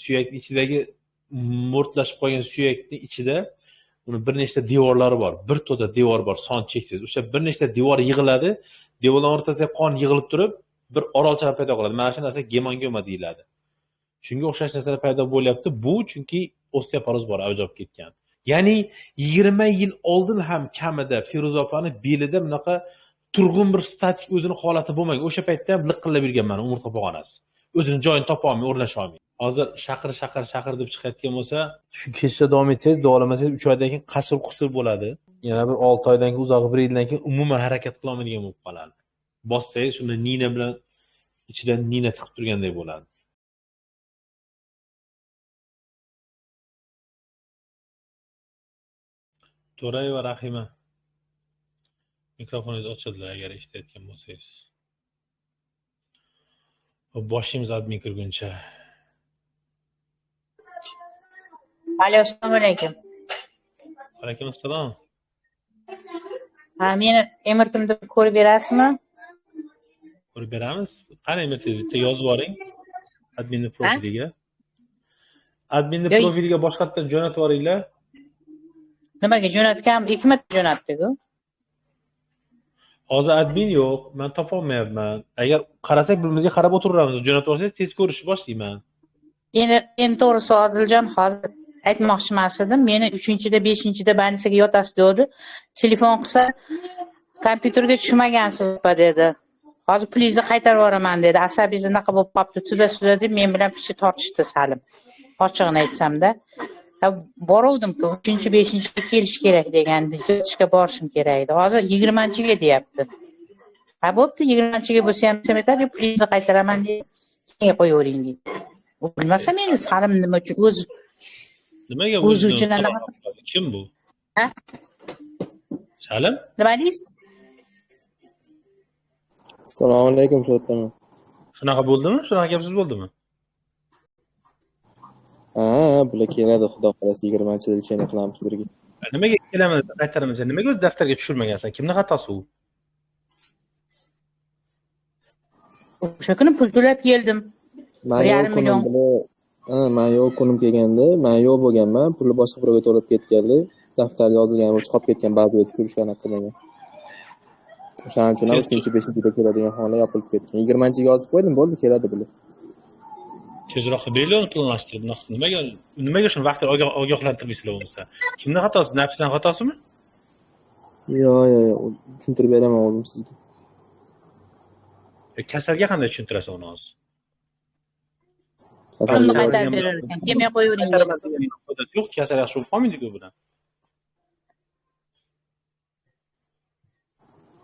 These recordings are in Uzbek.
Suyakning ichidagi mo'rtlashib qolgan suyakning ichida uni bir nechta devorlari bor. Bir to'da devor bor, son cheksiz. O'sha bir nechta devor yig'iladi, devorlar o'rtasida qon yig'ilib turib, bir orolchalar paydo qiladi. Mana shu narsa gemangioma deyiladi. Shunga o'xshash narsalar paydo bo'lyapti. Bu chunki osteoporoz bor, avj olib ketgan. Ya'ni 20 yil oldin ham kamida Feruza opani belida bunaqa turg'un bir statik o'zini holati bo'lmagan. O'sha paytda ham liqillab yurgan mana umurtqa pog'onasi. O'zini joyini topa olmay, o'rnasha olmay. Hozir shaqir shaqir shaqir deb chiqayotgan bo'lsa, shu ketishda davom etsangiz, davolamasangiz 3 oydan keyin qasr qusur bo'ladi. Yana bir 6 oydan keyin, uzog'i 1 yildan keyin umuman harakat qila olmaydigan bo'lib qoladi. Bossangiz shunda nina bilan ichidan nina tiqib turgandek bo'ladi. To'rayeva Rahima, mikrofoningizni ochadilar agar eshitayotgan bo'lsangiz. Xo'p, boshlaymiz admin kirguncha. Alo, assalomu alaykum. Alaykum assalom. Ha, meni MRTimni ko'rib berasizmi? Ko'rib beramiz. Qani MRTingizni bitta yozib yuboring. Adminni profiliga. Adminni profiliga boshqatdan jo'natib yuboringlar. Nimaga jo'natgan? 2 marta jo'natdik-ku. Hozir admin yo'q, men topa olmayapman. Agar qarasak, birimizga qarab o'tiraveramiz. Jo'natib yuborsangiz tez ko'rishni boshlayman. Endi to'g'risi Odiljon, hozir aytmoqchi emas edim. Meni 3-da, 5-da больницаga yotasiz dedi. Telefon qilsa, kompyuterga tushmagansiz opa dedi. Hozir pulingizni qaytarib yuboraman dedi. Asabingiz unaqa bo'lib qolibdi, tuda-suda deb men bilan picha tortishdi Salim. Ochig'ini aytsamda. Boruvdim-ku, 3-chi, 5-ga kelish kerak degandi. Yotishga borishim kerak edi. Hozir 20-ga deyapti. Ha, bo'pti, 20-ga bo'lsa ham aytadi, pulingizni qaytaraman deb keyin qo'yavering deydi. U bilmasa meni Salim nima uchun o'zi nimaga o'zi uchun kim bu? Ha? Salim? Nima deysiz? Assalomu alaykum, Sho'rtaman. Shunaqa bo'ldimi? Shunaqa gapsiz bo'ldimi? Ha, bular keladi, xudo xolasa 20-da lecheniya qilamiz birga. Nimaga kelaman, qaytaraman sen? Nimaga o'z daftarga tushirmagansan? Kimning xatosi u? O'sha kuni pul to'lab keldim. Men yo'q kunim bilan, men yo'q kunim kelganda, men yo'q bo'lganman, pulni boshqa birovga to'lab ketganlar, daftarda yozilgan bo'lib chiqib ketgan, ba'ziga tushirishgan qilmagan. O'shaning uchun ham 3-5-da keladigan xona yopilib ketgan. 20-ga yozib qo'ydim, bo'ldi, keladi bular. Tezroq belgilovni planlashtirib, nimaga shuni vaqtida ogohlantirmaysizlar bo'lmasa? Kimning xatosi? Nafisning xatosimi? Yo'q, yo'q, tushuntirib beraman o'zim sizga. Kasalga qanday tushuntirasiz uni hozir? Pulni qaytarib berar ekan, kelmay qo'yavering. Yo'q, kasal yaxshi bo'lib qolmaydi-ku bilan.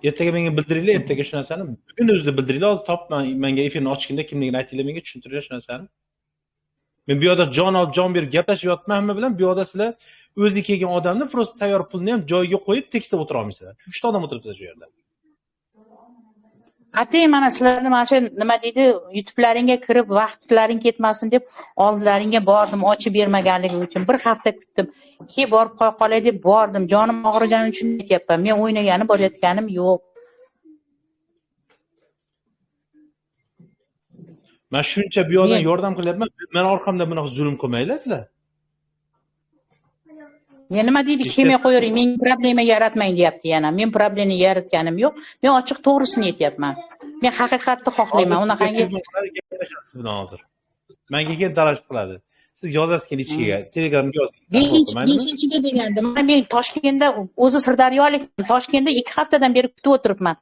Ertaga menga bildiringlar, ertaga shu narsani bugun o'zida bildiringlar, hozir top menga efirni ochganda kimligini aytinglar, menga tushuntiringlar shu narsani. Men bu yerda jon olib, jon berib gaplashib yotibman hamma bilan, bu yerda sizlar o'zi kelgan odamni prosta tayyor pulni ham joyiga qo'yib tekstda o'tira olmaysizlar. 3 ta odam o'tiribdi shu yerda. Atay mana sizlarni mana shu nima deydi, YouTube'laringga kirib vaqtlaring ketmasin deb oldilaringga bordim, ochib bermaganligi uchun bir hafta kutdim. Keyin borib qo'ya qolay deb bordim. Jonim og'rigani uchun aytyapman. Men o'ynagani borayotganim yo'q. Men shuncha bu yoqdan yordam qilyapman. Meni orqamdan bunaqa zulm qilmanglar sizlar. Ya nima deydi, kelmay qo'yavering, men problema yaratmang deyapti yana. Men problema yaratganim yo'q. Men ochiq to'g'risini aytyapman. Men haqiqatni xohlayman. Unaqangi hozir. Menga keyin talash qiladi. Siz yozasiz keyin ichiga, Telegramga yozing. 5-ga deganda, mana men Toshkentda, o'zi Sirdaryolik, Toshkentda 2 haftadan beri kutib o'tiribman.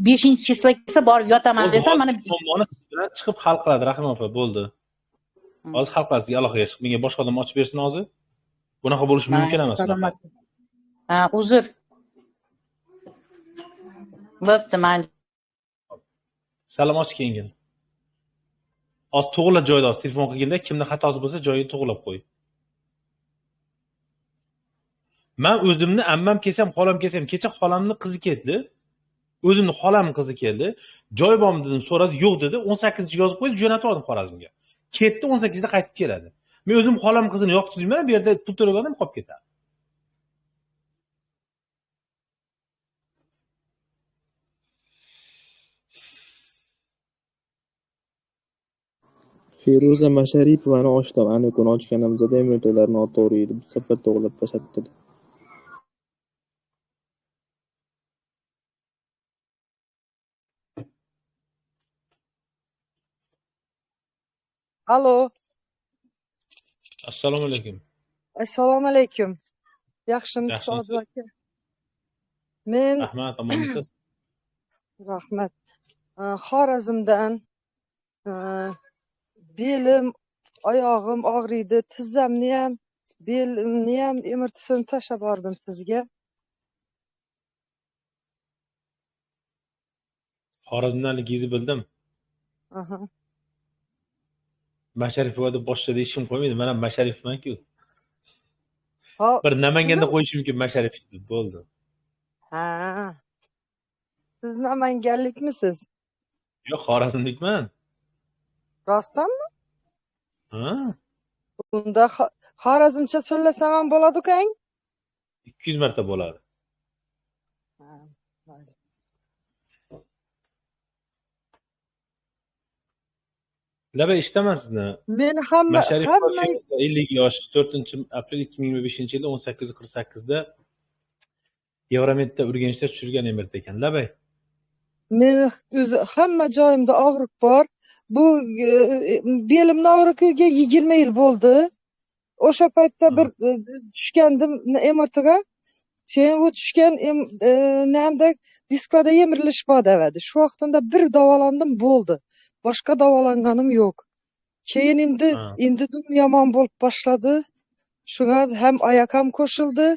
5-число kelsa borib yotaman desam, mana muammoni siz bilan chiqib hal qiladi Rahima opa, bo'ldi. Hozir hal qilasiz, aloqaga chiqib, menga boshqa odam ochib bersin hozir. Bunaqa bo'lishi mumkin emas. Salomat. Ha, uzr. Bo'pti, mayli. Salom och keyingini. Hozir to'g'rilab joyida hozir telefon qilganda kimning xatosi bo'lsa joyini to'g'rilab qo'y. Men o'zimni ammam kelsam, xolam kelsam, kecha xolamning qizi keldi. O'zimni xolamning qizi keldi. Joy bormi dedim, so'radi, yo'q dedi. 18-ga yozib qo'ydi, jo'natib oldim Xorazmga. Ketdi, 18da qaytib keladi. Men o'zim xolam qizini yoqtirmayman, bu yerda pul to'lagan odam qolib ketadi. Feruza Masharipovani ochdim. Ana kuni ochganimizda MRTlar noto'g'ri edi. Bu safar to'g'rilab tashlabdilar. Alo. Assalomu alaykum. Assalomu alaykum. Yaxshimisiz, Odil aka? Men Rahmat, omonmisiz? Rahmat. Xorazmdan belim, oyog'im og'riydi, tizzamni ham, belimni ham MRTsini tashlab bordim sizga. Xorazmdanligingizni bildim. Aha. Masharipova deb boshqa hech kim qo'ymaydi. Men ham Masharipman-ku. Ha, bir Namanganda qo'yish mumkin Masharipov deb bo'ldi. Ha. Siz namanganlikmisiz? Yo'q, Xorazmlikman. Rostdanmi? Ha. Unda Xorazmcha so'zlasam ham bo'ladi-ku? 200 marta bo'ladi. Ha, mayli. Laba eshitaman sizni. Men hamma 50 yosh, 4 aprel 2025-yilda 18:48da Yevromedda Urganchda tushirgan MRT ekan. Labay. Meni o'zi hamma joyimda og'riq bor. Bu belimni og'rig'iga 20 yil bo'ldi. O'sha paytda bir tushgandim MRTga. Keyin u tushgan namda disklarda yemirilish bor devadi. Shu vaqtida bir davolandim, bo'ldi. Boshqa davolanganim yo'q. Keyin endi dum yomon bo'lib boshladi. Shunga ham oyoq ham qo'shildi.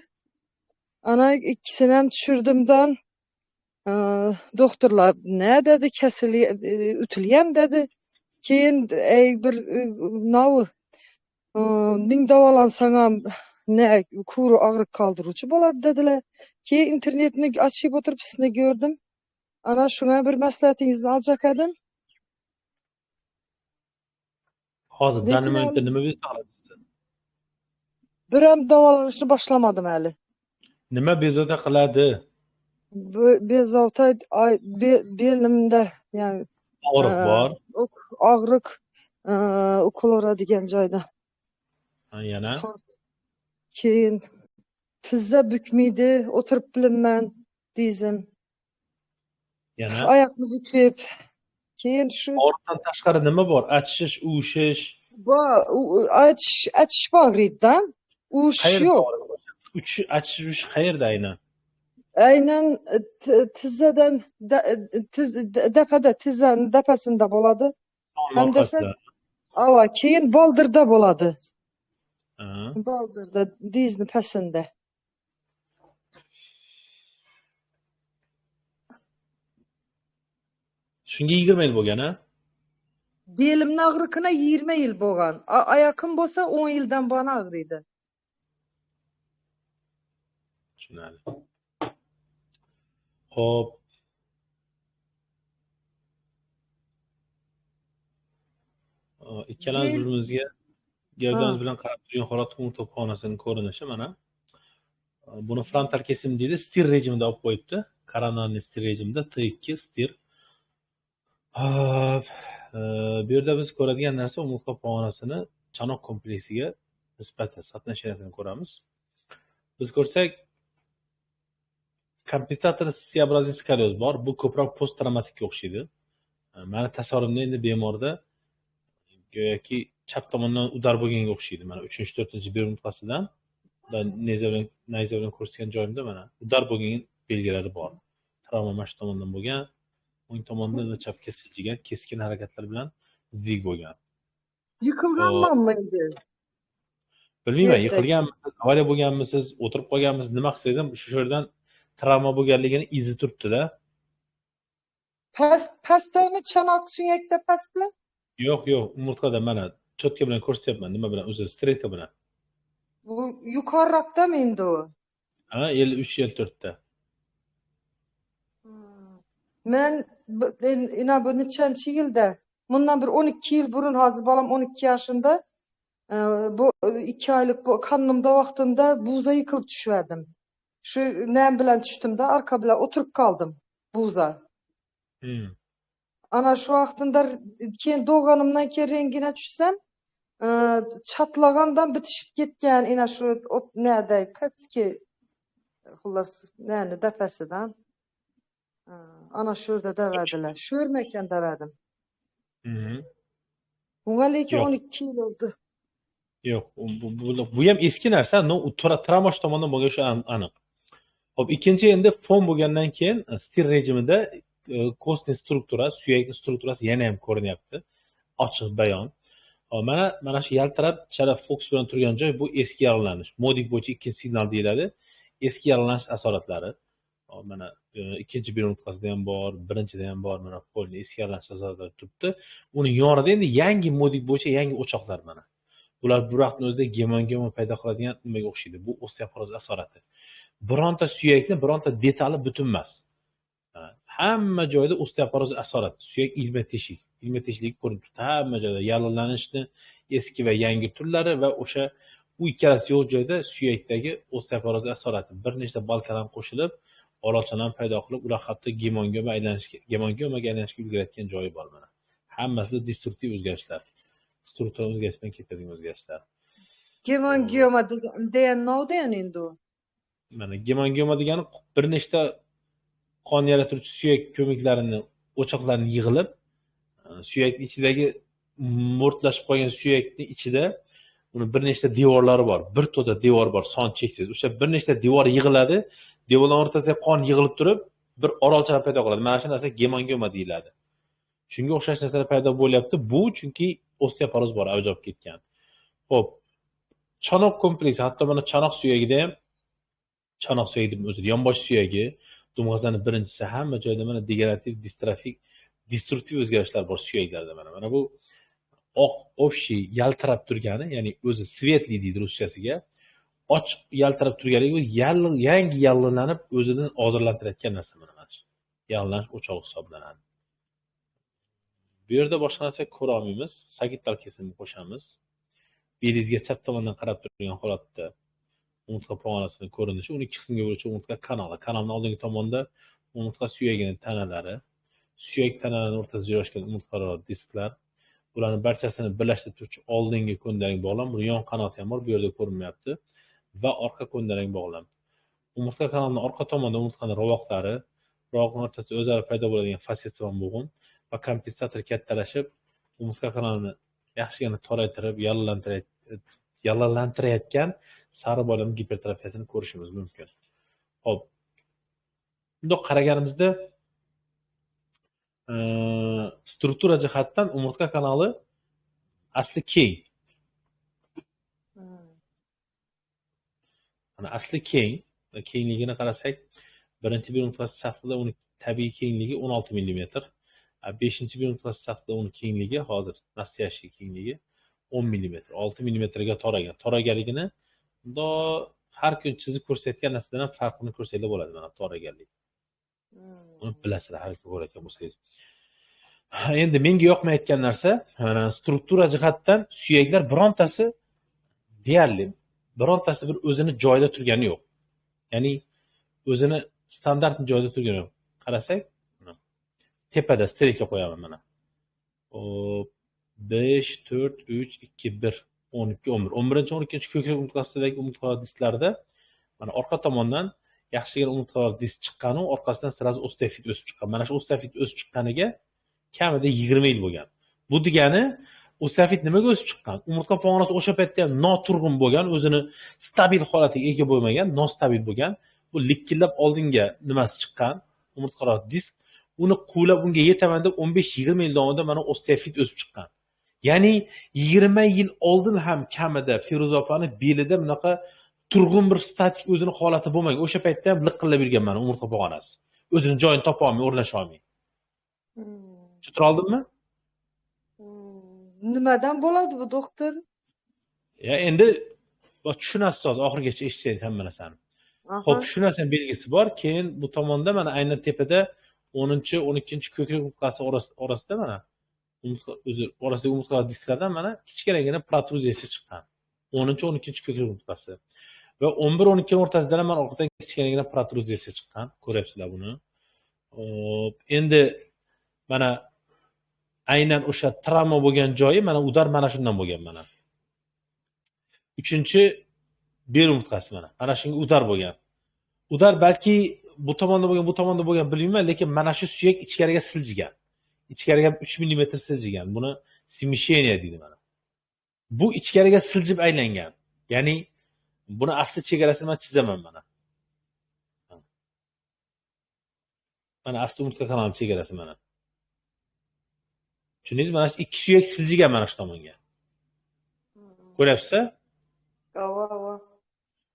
Ana ikkisini ham tushirdimdan. Doktorlar ne dedi, kesili ütilgan dedi. Keyin ey bir navi ming davolansang ham ne kuru og'riq qoldiruvchi bo'ladi dedilar. Keyin internetni ochib o'tirib sizni ko'rdim. Ana shunga bir maslahatingizni olacak edim. Hozir momentda nima bezovta qiladi? Bir ham davolanishni boshlamadim hali. Nima bezovta qiladi? Bezovta belimda, ya'ni og'riq bor. Og'riq ukol uradigan joyda. Ha, yana? Keyin tizza bukmaydi, o'tirib bilinman dizim. Yana? Oyoqni bukib. Keyin shu og'riqdan tashqari nima bor? Achishish, uvishish. Bor, achish og'riydi-da. Uvishish yo'q. Achishish, uvishish qayerda aynan? Aynan tizzadan dapada, tizzani dapasida bo'ladi. Hamda ava, keyin boldirda bo'ladi. Boldirda, dizni pastida. Shunga 20 yil bo'lgan, ha? Belimni og'riqina 20 yil bo'lgan. Oyoqim bo'lsa 10 yildan buyon og'riydi. Tushunarli. Xo'p. Ikkalamiz bir-birimizga gavdamiz bilan qarab turgan holat umurtqa pog'onasining ko'rinishi mana. Buni frontal kesim deydi, stir rejimida olib qo'yibdi. Koronarniy stir rejimida T2 stir. Hop, bu yerda biz ko'radigan narsa umurtqa pog'onasini chanoq kompleksiga nisbatan соотношениесini ko'ramiz. Biz ko'rsak kompensator S-образный skolioz bor. Bu ko'proq posttravmatikka o'xshaydi. Mani tasavvurimda endi bemorda go'yoki chap tomondan udar bo'lganga o'xshaydi. Mana 3-4 bel umurtqasidan nayza bilan ko'rsatgan joyimda mana udar bo'lgan belgilari bor. Travma mana shu tomondan bo'lgan, o'ng tomondan va chapga siljigan, keskin harakatlar bilan ziddik bo'lgan. Yiqilganmanmi endi? Bilmayman, yiqilganmisiz, avariya bo'lganmisiz, o'tirib qolganmisiz, nima qilsangiz ham shu yerdan travma bo'lganligini izi turibdi-da. Pastdami, chanoq suyakda pastda? Yo'q, yo'q, umurtqada mana chotka bilan ko'rsatyapman, nima bilan, o'zi strelka bilan. Bu yuqoriroqdami endi u? Ha, 53 54 da. Men ina bu nechanchi yilda, bundan bir 12 yil burun, hozir bolam 12 yoshida, bu 2 oylik bu qonimda vaqtimda buza yiqilib tushverdim. Shu nam bilan tushdimda, arqa bilan o'tirib qoldim buza. Ana shu vaqtida keyin doğganimdan keyin rengine tushsam, çatlağandan bitişip ketgan ina shu nada pastki xullas nani dafasidan. Ana şurada devadilar. Sho'rmakan devadim. Bunga lekin 12 yil oldu. Yo'q, bu ham eski narsa, no, travma tomondan bo'lgan shu aniq. Xo'p, ikkinchi endi fon bo'lgandan keyin stil rejimida kostniy struktura, suyakning strukturasi yana ham ko'rinyapti. Ochiq bayon. Hop, mana shu yaltirab chala fokus bilan turgan joy bu eski yaralanish. Modik bo'yicha ikkinchi signal deyiladi. Eski yaralanish asoratlari. Hop, mana ikkinchi bir nuqtasida ham bor, birinchida ham bor, mana polni eski yaralanish asoratlari turibdi. Uning yonida endi yangi modik bo'yicha yangi o'choqlar mana. Bular bir vaqtning o'zida gemangioma paydo qiladigan nimaga o'xshaydi? Bu osteoporoz asorati. Bironta suyakni, bironta detali butun emas. Hamma joyda osteoporoz asorati, suyak ilma teshik, ilma teshikligi ko'rinib turibdi. Hamma joyda yallig'lanishni eski va yangi turlari va o'sha u ikkalasi yo'q joyda suyakdagi osteoporoz asorati bir nechta balkalar qo'shilib, orolchalarni paydo qilib, ular hatto gemangioma aylanishga, gemangiomaga aylanishga ulgurayotgan joyi bor mana. Hammasida destruktiv o'zgarishlar. Struktura o'zgarish bilan ketadigan o'zgarishlar. Gemangioma degan nima degan endi u? Mana gemangioma degani bir nechta qon yaratuvchi suyak ko'miklarini, o'choqlarini yig'ilib, suyak ichidagi mo'rtlashib qolgan suyakning ichida uni bir nechta devorlari bor. Bir to'da devor bor, son cheksiz. O'sha bir nechta devor yig'iladi, devorlar o'rtasida qon yig'ilib turib, bir orolchalar paydo qiladi. Mana shu narsa gemangioma deyiladi. Shunga o'xshash narsalar paydo bo'lyapti. Bu chunki osteoporoz bor, avj olib ketgan. Xo'p, chanoq kompleksi, hatto mana chanoq suyagida ham, chanoq suyagi deb o'zir, yonbosh suyagi, dumg'azani birinchisi hamma joyda mana degenerativ, distrofik, destruktiv o'zgarishlar bor suyaklarda mana. Mana bu oq, общий yaltirab turgani, ya'ni o'zi svetli deydi ruschasiga, ochiq yaltirab turganligi bu yangi yallig'lanib o'zidan hozirlantirayotgan narsa mana mana shu. Yallig'lanish o'chog'i hisoblanadi. Bu yerda boshqa narsa ko'ra olmaymiz. Sagittal kesimni qo'shamiz. Belingizga chap tomondan qarab turgan holatda umurtqa pog'onasining ko'rinishi, uni ikki qismga bo'luvchi umurtqa kanali. Kanalning oldingi tomonda umurtqa suyagining tanalari, suyak tanalarining o'rtasida joylashgan umurtqalar disklar, bularning barchasini birlashtirib turuvchi oldingi ko'ndalang bog'lam, buni yon qanoti ham bor, bu yerda ko'rinmayapti va orqa ko'ndalang bog'lam. Umurtqa kanalining orqa tomonida umurtqaning rovoqlari, rovoqning o'rtasida o'zaro paydo bo'ladigan fasetsimon bo'g'im va kompensator kattalashib, umurtqa kanalini yaxshigina toraytirib, yallig'lantirayotgan sari boylam gipertrofiyasini ko'rishimiz mumkin. Xo'p, bundoq qaraganimizda struktura jihatdan umurtqa kanali asli keng. Mana asli keng, kengligini qarasak, birinchi bir umurtqasi safida uni tabiiy kengligi 16 mm, beshinchi bir umurtqasi safida uni kengligi hozir настоящий kengligi 10 mm, 6 mm ga toragan. Toraganligini bundoq har kun chizib ko'rsatgan narsadan ham farqini ko'rsanglar bo'ladi mana toraganlik. Uni bilasizlar har kun ko'rayotgan bo'lsangiz. Endi menga yoqmayotgan narsa, mana struktura jihatdan suyaklar birontasi deyarli birontasi bir o'zini joyida turgani yo'q. Ya'ni o'zini standart joyida turgani yo'q. Qarasak, tepada strelka qo'yaman mana. Hop, 5 4 3 2 1 12 11. 11 12 ko'krak umurtqasidagi umurtqa disklarida mana orqa tomondan yaxshigina umurtqa disk chiqqan u orqasidan sразу osteofit o'sib chiqqan. Mana shu osteofit o'sib chiqqaniga kamida 20 yil bo'lgan. Bu degani osteofit nimaga o'sib chiqqan? Umurtqa pog'onasi o'sha paytda ham noturg'un bo'lgan, o'zini stabil holatiga ega bo'lmagan, nostabil bo'lgan. Bu likkillab oldinga nimasi chiqqan? Umurtqalar disk uni quvlab unga yetaman deb 15-20 yil davomida mana osteofit o'sib chiqqan. Ya'ni 20 yil oldin ham kamida Feruza opani belida bunaqa turg'un bir statik o'zini holati bo'lmagan. O'sha paytda ham liqillab yurgan mana umurtqa pog'onasi. O'zini joyini topa olmay, o'rnasha olmay. Tushuntira oldimmi? Nimadan bo'ladi bu doktor? Ya endi tushunasiz hozir oxirigacha eshitsangiz hamma narsani. Xo'p, shu narsaning belgisi bor. Keyin bu tomonda mana aynan tepada 10-chi, 12-chi ko'krak umurtqasi orasida mana o'zi orasidagi umurtqa disklardan mana kichkinagina protruziyacha chiqqan. 10-chi, 12-chi ko'krak umurtqasi va 11, 12 o'rtasida ham mana orqadan kichkinagina protruziyacha chiqqan. Ko'ryapsizlar buni. Xo'p, endi mana Aynan o'sha travma bo'lgan joyi mana udar mana shundan bo'lgan mana. Uchinchi bel umurtqasi mana. Mana shunga udar bo'lgan. Udar balki bu tomonda bo'lgan, bu tomonda bo'lgan bilmayman, lekin mana shu suyak ichkariga siljigan. Ichkariga 3 mm siljigan. Buni смещение deydi mana. Bu ichkariga siljib aylangan. Ya'ni buni asli chegarasini men chizaman mana. Mana asli umurtqa kanali chegarasi mana. Tushundingizmi? Mana shu ikki suyak siljigan mana shu tomonga. Ko'ryapsiz? Ava.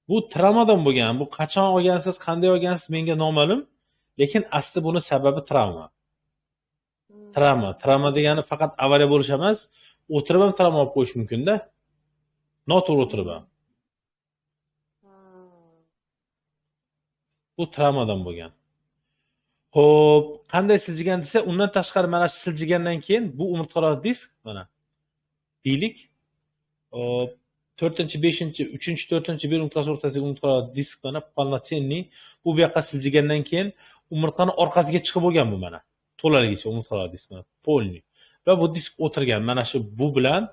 Bu travmadan bo'lgan. Bu qachon olgansiz, qanday olgansiz menga noma'lum, lekin asli buni sababi travma. Travma, travma degani faqat avariya bo'lish emas, o'tirib ham travma olib qo'yish mumkin-da. Noto'g'ri o'tirib ham. Bu travmadan bo'lgan. Xo'p, qanday siljigan desa, undan tashqari mana shu siljigandan keyin bu umurtqalar disk mana deylik. Xo'p, 4-chi, 5-chi, 3-chi, 4-chi bel umurtqasi o'rtasidagi umurtqalar disk mana полноценный bu yoqqa siljigandan keyin umurtqani orqasiga chiqib bo'lgan bu mana. To'laligicha umurtqalar disk mana polniy. Va bu disk o'tirgan mana shu bu bilan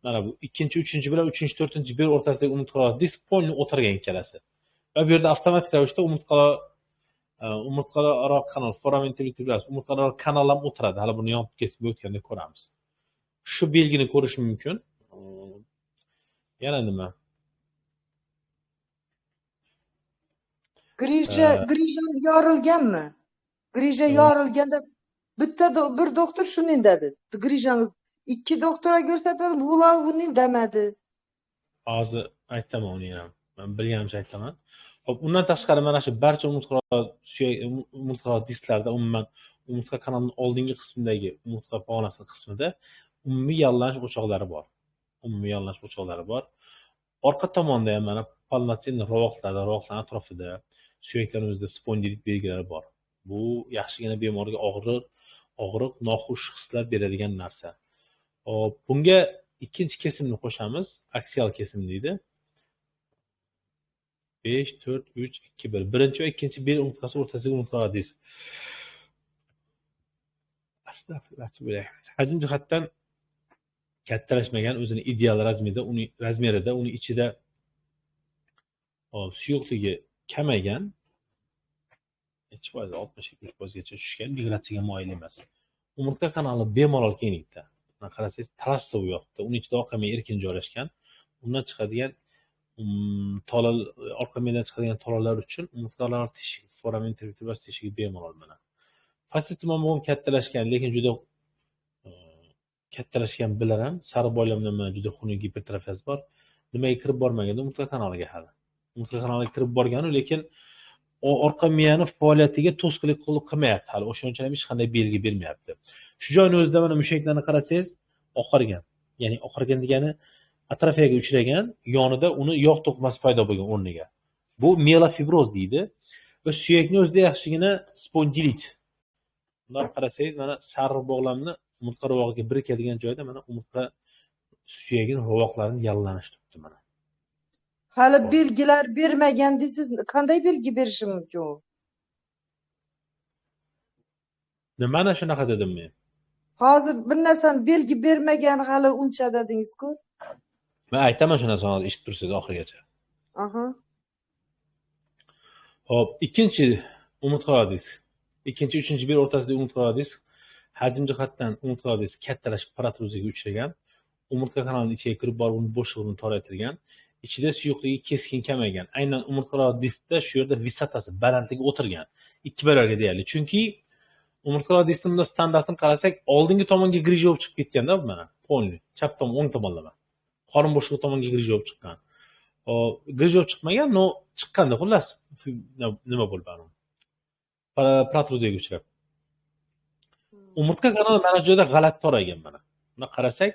mana bu 2-chi, 3-chi bilan 3-chi, 4-chi bel o'rtasidagi umurtqalar disk polniy o'tirgan ikkalasi. Va bu yerda avtomatik ravishda umurtqalararo kanal, foramen intervertebralis, umurtqalararo kanal ham o'tiradi. Hali buni yonib kesib o'tganda ko'ramiz. Shu belgini ko'rish mumkin. Yana nima? Grija yorilganmi? Grija yorilganda bitta bir doktor shuni dedi. Grijani ikki doktorga ko'rsatdim, ular buni demadi. Hozir aytaman uni ham. Men bilganimcha aytaman. Xo'p, undan tashqari mana shu barcha umurtqalar suyak, umurtqalar disklarda, umuman umurtqa kanalining oldingi qismidagi umurtqa pog'onasi qismida umumiy yallanish o'choqlari bor. Umumiy yallanish o'choqlari bor. Orqa tomonda ham mana polnotsenniy rovoqlarda, rovoqlarning atrofida suyaklarimizda spondilit belgilari bor. Bu yaxshigina bemorga og'riq, noxush hislar beradigan narsa. Xo'p, bunga ikkinchi kesimni qo'shamiz, aksial kesim deydi. 5, 4, 3, 2, 1. Birinchi va ikkinchi bel umurtqasi o'rtasidagi umurtqalar disk. Astag'firullah. Hajm jihatdan kattalashmagan, o'zini ideal razmerida, uni ichida suyuqligi kamaygan, necha foiz, 63% gacha tushgan, migratsiyaga moyil emas. Umurtqa kanali bemalol kenglikda. Mana qarasangiz, trassa u yoqda, uni ichida orqa miya erkin joylashgan. Undan chiqadigan tolal, orqa miyadan chiqadigan tolalar uchun umurtqalar teshigi, foramen intervertebralis teshigi bemalol mana. Fasitsimon ham kattalashgan, lekin juda kattalashgan bilan ham sariq boylamdan mana juda xunuk gipertrofiyasi bor. Nimaga kirib bormagan? Umurtqa kanaliga hali. Umurtqa kanaliga kirib borgan, lekin orqa miyani faoliyatiga to'sqinlik qilmayapti hali. O'shaning uchun ham hech qanday belgi bermayapti. Shu joyning o'zida mana mushaklarni qarasangiz, oqargan. Ya'ni oqargan degani atrofiyaga uchragan, yonida uni yog' to'qimasi paydo bo'lgan o'rniga. Bu mielofibroz deydi. Va suyakning o'zida yaxshigina spondilit. Bundan qarasangiz mana sariq bog'lamni umurtqa rovog'iga birikadigan joyda mana umurtqa suyagining rovoqlarining yallanishi turibdi mana. Hali belgilar bermagan deysiz, qanday belgi berishi mumkin? Nimani shunaqa dedim men? Hozir bir narsani belgi bermagan hali uncha dedingiz-ku. Men aytaman shu narsani, hozir eshitib tursiz oxirigacha. Aha. Xo'p, ikkinchi umurtqa disk. Ikkinchi, uchinchi bel o'rtasidagi umurtqa disk hajm jihatdan umurtqa disk kattalashib protruziyaga uchragan. Umurtqa kanalining ichiga kirib borib, uni bo'shlig'ini toraytirgan. Ichida suyuqligi keskin kamaygan. Aynan umurtqa diskda shu yerda visatasi, balandligi o'tirgan. Ikki barobarga deyarli. Chunki umurtqa diskning bunda standartini qarasak, oldingi tomonga grija bo'lib chiqib ketganda bu mana, polni, chap tomon, o'ng tomonlama. Qorin bo'shlig'i tomonga grija bo'lib chiqqan. Grija bo'lib chiqmagan, no chiqqanda xullas nima bo'lib anu. Protruziyaga uchrab. Umurtqa kanali mana shu joyda g'alati toraygan mana. Buni qarasak,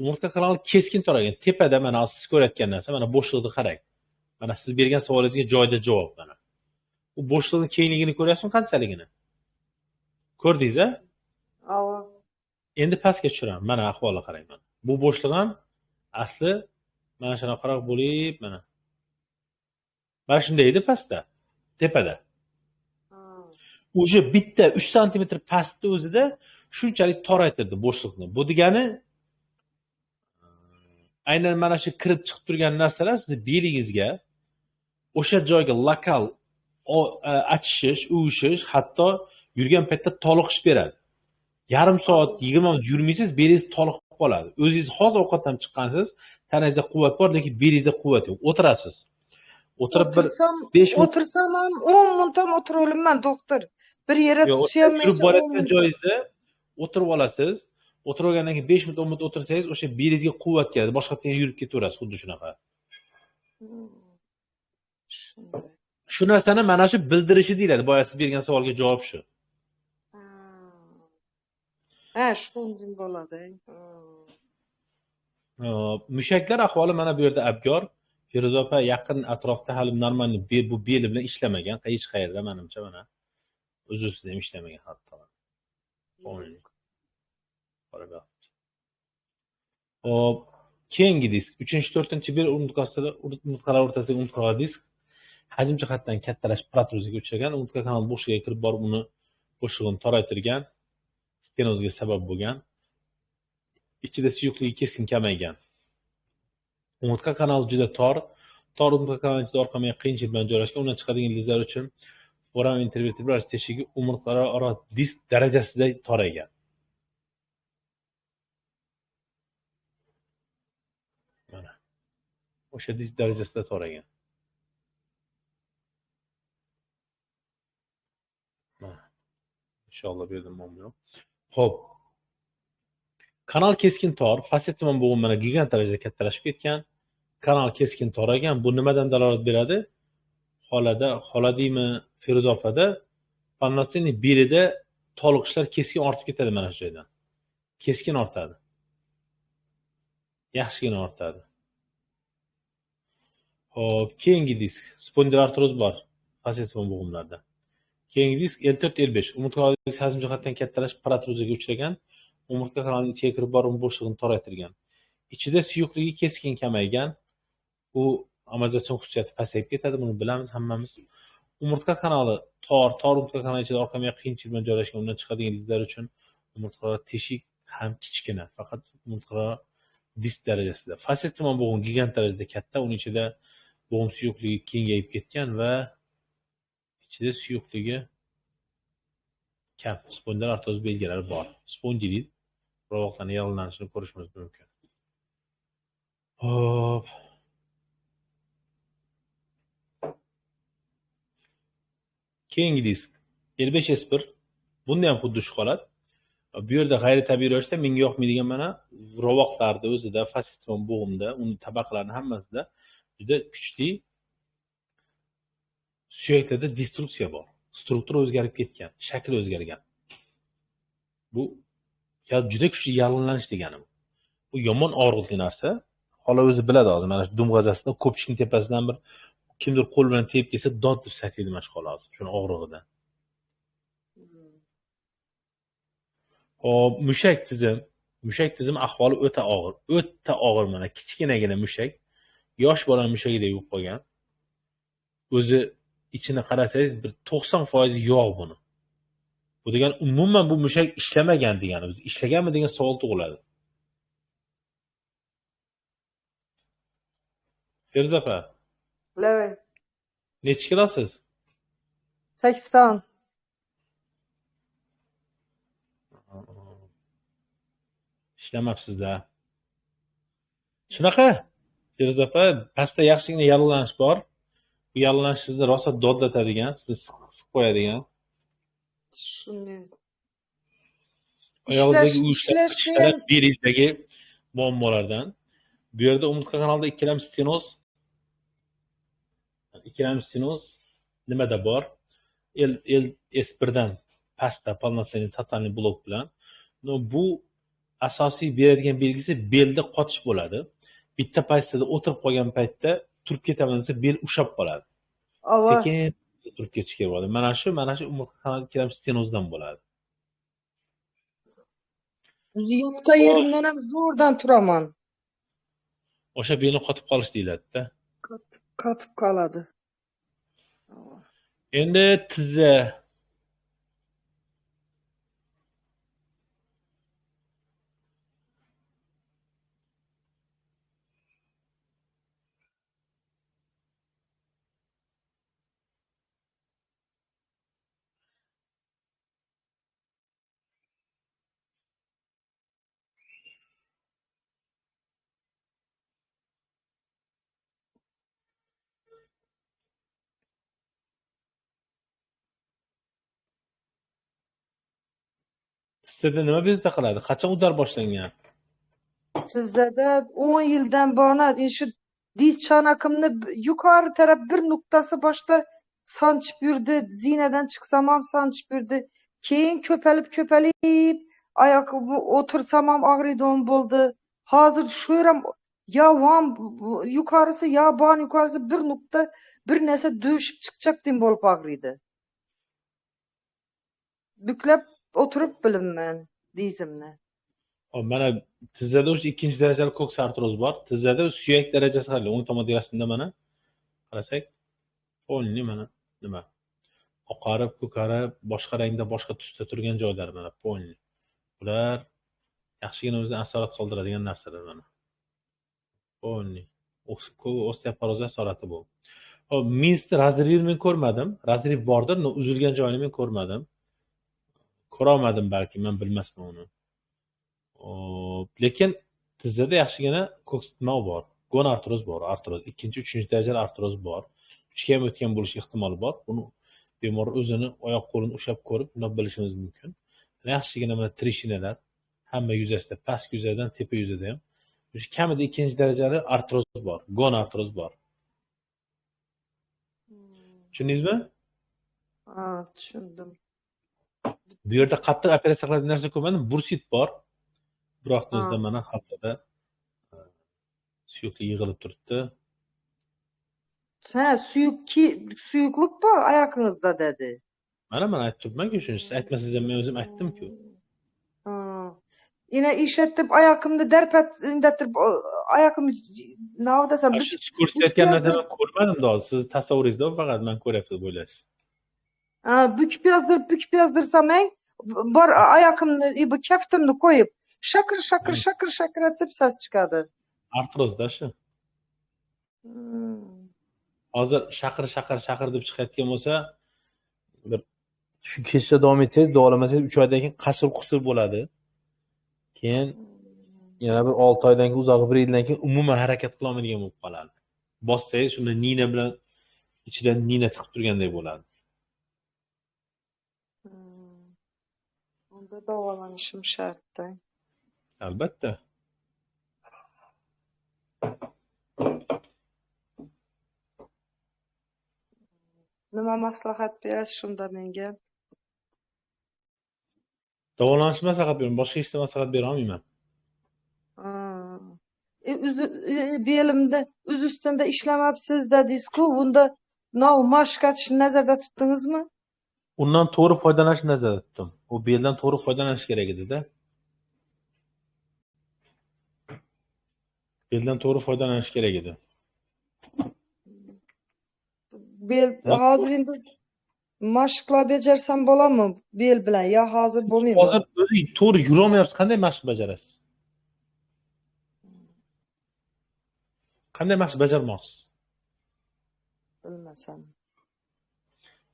umurtqa kanali keskin toraygan. Tepada mana siz ko'rayotgan narsa, mana bo'shliqni qarang. Mana siz bergan savolingizga joyida javob mana. U bo'shliqning kengligini ko'ryapsizmi, qanchaligini? Ko'rdingiz-a? Ava. Endi pastga tushiraman. Mana ahvolni qarang mana. Bu bo'shliq ham asli mana shunaqaroq bo'lib, mana. Mana shunday edi pastda, tepada. Уже bitta 3 santimetr pastda o'zida Shunchalik toraytirdi bo'shliqni. Bu degani aynan mana shu kirib chiqib turgan narsalar sizni belingizga, o'sha joyga lokal achishish, uvishish, hatto yurgan paytda toliqish beradi. Yarim soat, 20 minut yurmaysiz, belingiz toliqib qoladi. O'zingiz hozir ovqatdan chiqqansiz, tanangizda quvvat bor, lekin belingizda quvvat yo'q. O'tirasiz. O'tirib bir 5 minut o'tirsam ham 10 minut ham o'tira olmayman, doktor. Bir yere suyanmay yurib borayotgan joyingizda o'tirib olasiz. O'tirib olgandan keyin 5 minut 10 minut o'tirsangiz, o'sha belingizga quvvat keladi. Boshqa yerga yurib ketaverasiz, xuddi shunaqa. Shu narsani mana shu bildirishi deyiladi. Boya siz bergan savolga javob shu. Ha, shunday bo'ladi. Mushaklar ahvoli mana bu yerda abgor. Feruza opa yaqin atrofda hali normal bu beli bilan ishlamagan, hech qayerda menimcha mana o'z ustida ham ishlamagan hatto. Hop, keyingi disk 3-4 bel umurtqasida, umurtqalar o'rtasidagi umurtqalar disk hajm jihatdan kattalashib protruziyga uchragan, umurtqa kanal bo'shligiga kirib borib uni bo'shlig'ini toraytirgan, stenozga sabab bo'lgan, ichida suyuqligi keskin kamaygan. Umurtqa kanali juda tor, tor umurtqa kanali ichida orqa miya qiyinchilik bilan joylashgan, undan chiqadigan ildizlar uchun foramen intervertebral teshigi umurtqalararo disk darajasida toraygan. Mana o'sha disk darajasida toraygan. Mana inshaalloh bu yerda muammo yo'q. Xo'p. Kanal keskin tor, fasetsimon bo'g'im mana gigant darajada kattalashib ketgan. Kanal keskin toraygan. Bu nimadan dalolat beradi? Xolada, xola deymi, Feruza opada polnotsенный belida toliqishlar keskin ortib ketadi mana shu joydan. Keskin ortadi. Yaxshigina ortadi. Xo'p, keyingi disk spondilartroz bor fasetsimon bo'g'imlarda. Keyingi disk L4 L5. Umurtqa hajm jihatdan kattalashib protruziyaga uchragan. Umurtqa kanalining ichiga kirib borib, bo'shlig'ini toraytirgan. Ichida suyuqligi keskin kamaygan. Bu amortizatsion xususiyati pasayib ketadi, buni bilamiz hammamiz. Umurtqa kanali tor, tor umurtqa kanali ichida orqa miya qiyinchilik bilan joylashgan, undan chiqadigan ildizlar uchun umurtqa teshik ham kichkina, faqat umurtqa disk darajasida. Fasetsimon bo'g'im gigant darajada katta, uning ichida bo'g'im suyuqligi kengayib ketgan va ichida suyuqligi kam. Spondilartroz belgilari bor. Spondilit rovoqlarning yallig'lanishini ko'rishimiz mumkin. Hop. Keyingi disk L5 S1. Bunda ham xuddi shu holat. Bu yerda g'ayritabiiy ravishda menga yoqmaydigan mana rovoqlarda o'zida, fasetsimon bo'g'imda, uning tabaqalarining hammasida juda kuchli suyaklarda destruksiya bor. Struktura o'zgarib ketgan, shakl o'zgargan. Bu juda kuchli yallig'lanish degani bu. Bu yomon og'riqli narsa. Xola o'zi biladi hozir, mana shu dumg'azasidan, ko'pchikning tepasidan bir kimdir qo'l bilan tegib kelsa, dod deb sakraydi mana shu xola hozir, shuni og'rig'idan. Xo'p, mushak tizim, mushak tizim ahvoli o'ta og'ir, o'ta og'ir mana kichkinagina mushak, yosh bola mushagidek bo'lib qolgan. O'zi ichini qarasangiz bir 90% yog' buni. Bu degani umuman bu mushak ishlamagan degani, biz ishlaganmi degan savol tug'iladi. Feruza opa. Levay. Necha kilosiz? 80. Ishlamabsiz-da. Shunaqa Feruza opa, pastda yaxshigina yallig'lanish bor. Bu yallig'lanish sizni rosa dodlatadigan, sizni siqib qo'yadigan. Shunday. Oyog'ingizdagi uyushlar, belingizdagi muammolardan. Bu yerda umurtqa kanalida ikkilamchi stenoz, ikkilamchi stenoz nimada bor? L S1 dan pastda polnotsенный totalniy blok bilan. No, bu asosiy beradigan belgisi belda qotish bo'ladi. Bitta pozitsiyada o'tirib qolgan paytda turib ketaman desa bel ushlab qoladi. Sekin turib ketish kerak bo'ladi. Mana shu umurtqa kanalida ikkilamchi stenozdan bo'ladi. Yo'qda yerimdan ham zo'rdan turaman. O'sha belni qotib qolish deyiladi-da. Qotib qoladi. Endi tizza. Tizzada nima bezovta qiladi? Qachon udar boshlangan? Tizzada 10 yildan buyon shu diz çanakımni yuqori taraf bir nuqtasi boshda sanchib yurdi, zinadan chiqsam ham sanchib yurdi. Keyin ko'palib oyoq o'tirsam ham og'riydigan bo'ldi. Hozir shu ham yo vam yuqorisi yo bon yuqorisi bir nuqta bir narsa dövüşüp chiqacakdek bo'lib og'riydi. Buklab o'tirib bilinman dizimni. Mana tizzada o'sha ikkinchi darajali ko'ks artroz bor. Tizzada suyak darajasi hali o'ng tomonda rasmda mana qarasak, polni mana nima? Oqarib, ko'karib, boshqa rangda, boshqa tusda turgan joylari mana polni. Bular yaxshigina o'zini asorat qoldiradigan narsalar mana. Polni. Osteoporoz asorati bu. Hop, minskda razrivni men ko'rmadim. Razriv bordir, uzilgan joyini men ko'rmadim. Ko'ra olmadim balki, men bilmasman uni. Hop, lekin tizzada yaxshigina ko'ks nima bor? Gonartroz bor, artroz, ikkinchi, uchinchi darajali artroz bor. Uchga ham o'tgan bo'lish ehtimoli bor. Buni bemor o'zini oyoq qo'lini ushlab ko'rib, buni bilishimiz mumkin. Yaxshigina mana trishinalar hamma yuzasida, pastki yuzadan tepa yuzada ham o'sha kamida ikkinchi darajali artroz bor, gonartroz bor. Tushundingizmi? Ha, tushundim. Bu yerda qattiq operatsiya qiladigan narsa ko'rmadim. Bursit bor. Biroq o'zida mana xaltada suyuqlik yig'ilib turibdi. Ha, suyuqlik bor oyog'ingizda dedi. Mana men aytib turibman-ku shuni. Siz aytmasangiz ham men o'zim aytdim-ku. Ha. Yine ishlatib oyog'imni darpat indatib oyog'im nima desam, siz ko'rsatgan narsani men ko'rmadim hozir. Siz tasavvuringizda faqat men ko'ryapsiz deb o'ylash. Ha, bukib yozdirib, bukib yozdirsam men bor oyog'imni bu kaftimni qo'yib shakir shakir shakir shakir etib ses chiqadi. Artrozda shu. Hozir shaqir shaqir shaqir deb chiqayotgan bo'lsa, bir shu ketishda davom etsangiz, davolamasangiz 3 oydan keyin qasir-qusur bo'ladi. Keyin yana bir 6 oydan keyin, uzog'i 1 yildan keyin umuman harakat qila olmaydigan bo'lib qoladi. Bossangiz shunda nina bilan ichidan nina tiqib turgandek bo'ladi. Unda davolanishim shart-da. Albatta. Nima maslahat berasiz shunda menga? Davolanishni maslahat beraman, boshqa hech narsa maslahat bera olmayman. Belimda o'z ustida ishlamabsiz dedingiz-ku, bunda nov mashq atishni nazarda tutdingizmi? Undan to'g'ri foydalanishni nazarda tutdim. U beldan to'g'ri foydalanish kerak edi-da. Beldan to'g'ri foydalanish kerak edi. Bel hozir endi mashqlar bajarsam bo'ladimi bel bilan yo hozir bo'lmaymi? Hozir o'zi to'g'ri yurolmayapsiz, qanday mashq bajarasiz? Qanday mashq bajarmoqsiz? Bilmasam.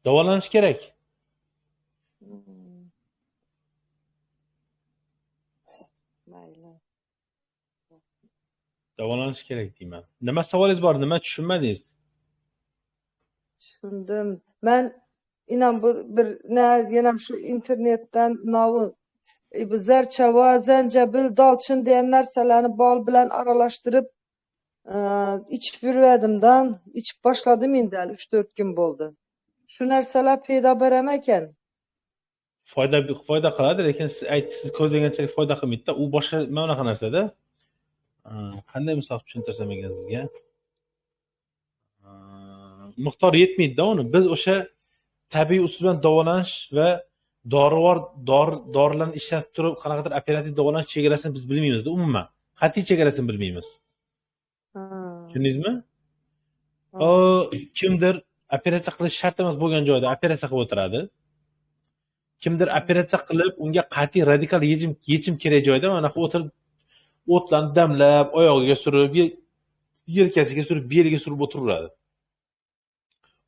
Davolanish kerak. Mayli. Davolanish kerak deyman. Nima savolingiz bor? Nima tushunmadingiz? Tushundim. Men inan bu bir yana shu internetdan novi bu zarchava, zanjabil, dolchin degan narsalarni bol bilan aralashtirib ichib yurvadimdan, ichib boshladim endi hali 3-4 kun bo'ldi. Shu narsalar paydo berami ekan? Foyda qiladi, lekin siz aytdingiz, ko'zlaganchalik foyda qilmaydi-da. U boshqa mana bunaqa narsada. Qanday misol tushuntirsam ekan sizga? Miqdor yetmaydi-da uni. Biz o'sha tabiiy usul bilan davolanish va dorilarni ishlatib turib qanaqadir operativ davolanish chegarasini biz bilmaymiz-da umuman. Qat'iy chegarasini bilmaymiz. Tushundingizmi? O kimdir operatsiya qilish shart emas bo'lgan joyda operatsiya qilib o'tiradi. Kimdir operatsiya qilib, unga qat'iy radikal yechim kerak joyda mana o'tirib o'tlarni damlab, oyog'iga surib, yelkasiga surib, beliga surib o'tiraveradi.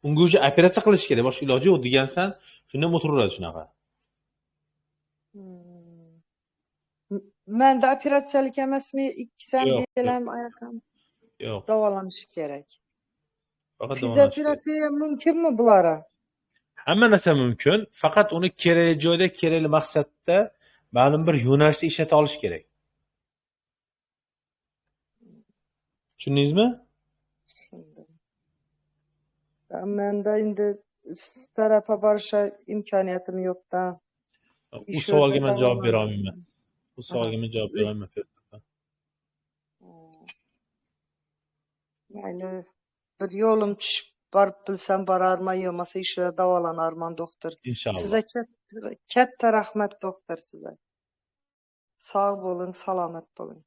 Unga o'sha operatsiya qilish kerak, boshqa iloji yo'q degansan, shundan o'tiraveradi shunaqa. Menda operatsiyalik emasmi? Ikkisi ham belam, oyoq ham. Yo'q. Davolanish kerak. Fizioterapiya mumkinmi bulara? Hamma narsa mumkin, faqat uni kerakli joyda, kerakli maqsadda ma'lum bir yo'nalishda ishlata olish kerak. Tushundingizmi? Tushundim. Menda endi siz tarafa borishga imkoniyatim yo'q-da. U savolga men javob bera olmayman. U savolga men javob bera olmayman. Mayli, bir yo'lim tushib borib bilsam borarman, yo'masa ishda davolanarman, doktor. Inshaalloh. Sizga katta rahmat, doktor, sizga. Sog' bo'ling, salomat bo'ling.